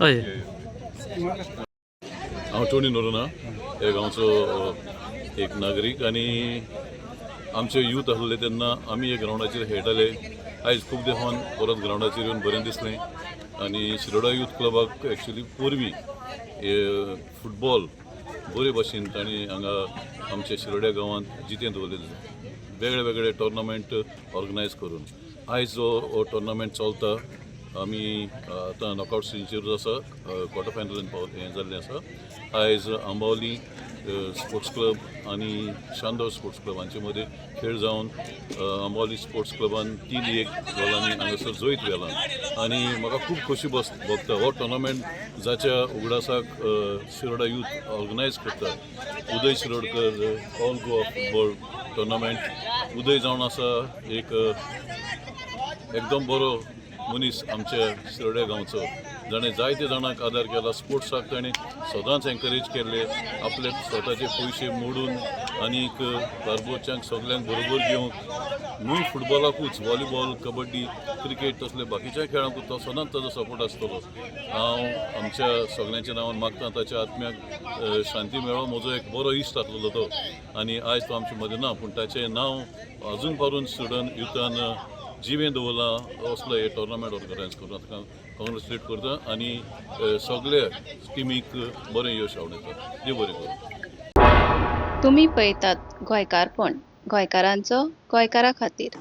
हय. हांव टोनी नोरोना, ह्या गांवचो एक नागरीक आनी आमचे यूथ आसले तेन्ना आमी हे ग्रावंडाचेर खेळटाले. आयज खूब दिसान परत ग्रावंडाचेर येवन बरें दिसलें आनी शिरोडा यूथ क्लबाक एक्चुली पोरवी हे फुटबॉल बरे भाशेन तांणी हांगा आमच्या शिरोड्या गांवांत जितें दवरलें, वेगळे वेगळे टोर्नामेंट ऑर्गनायज करून. आयज जो हो टोर्नामेंट चलता, आमी आतां नॉकआउट स्टेजीचेर आसा, क्वॉर्टर फायनलीन पाव हें जाल्लें आसा. आयज आंबावली स्पोर्ट्स क्लब आनी शांदोर स्पोर्ट्स क्लब हांचे मदीं खेळ जावन आंबावली स्पोर्ट्स क्लबान 3-1 गोलांनी हांगासर जैत व्हेलां आनी म्हाका खूब खोशी बस भोगता. हो टोर्नामेंट जाच्या उगडासाक शिरोडा यूथ ऑर्गनायज करता, Uday Shirodkar all Goa football tournament, Uday जावन आसा एक एकदम बरो मनीस आमच्या शिरोड्या गांवचो, जाणें जायते जाणांक आदार केला. स्पोर्ट्साक ताणें सदांच एनकरेज केल्ले, आपले स्वताचे पयशे मोडून आनीक बारबोच्यांक सगल्यांक बरोबर घेवन, न्हय फुटबॉलाकूच, व्हॉलीबॉल, कबड्डी, क्रिकेट तसले बाकीच्या खेळांकूच तो सदांच ताजो सपोर्ट आसतलो. हांव आमच्या सगल्यांच्या नांवान मागता, ताच्या आत्म्याक शांती मेळो. म्हजो एक बरो इश्ट आसलेलो तो आनी आयज तो आमचे मदीं ना, पूण ताचें नांव अजून परून स्टुडंट युथान जिवें दवरलां. असलो हे टोर्नामेंट ऑर्गनायज करून ताका कॉंग्रेचुलेट करता आनी सगळे टिमीक बरें यश आवडटा. देव बरें करूं. तुमी पळयतात गोंयकारपण, गोंयकारांचो गोंयकारा खातीर.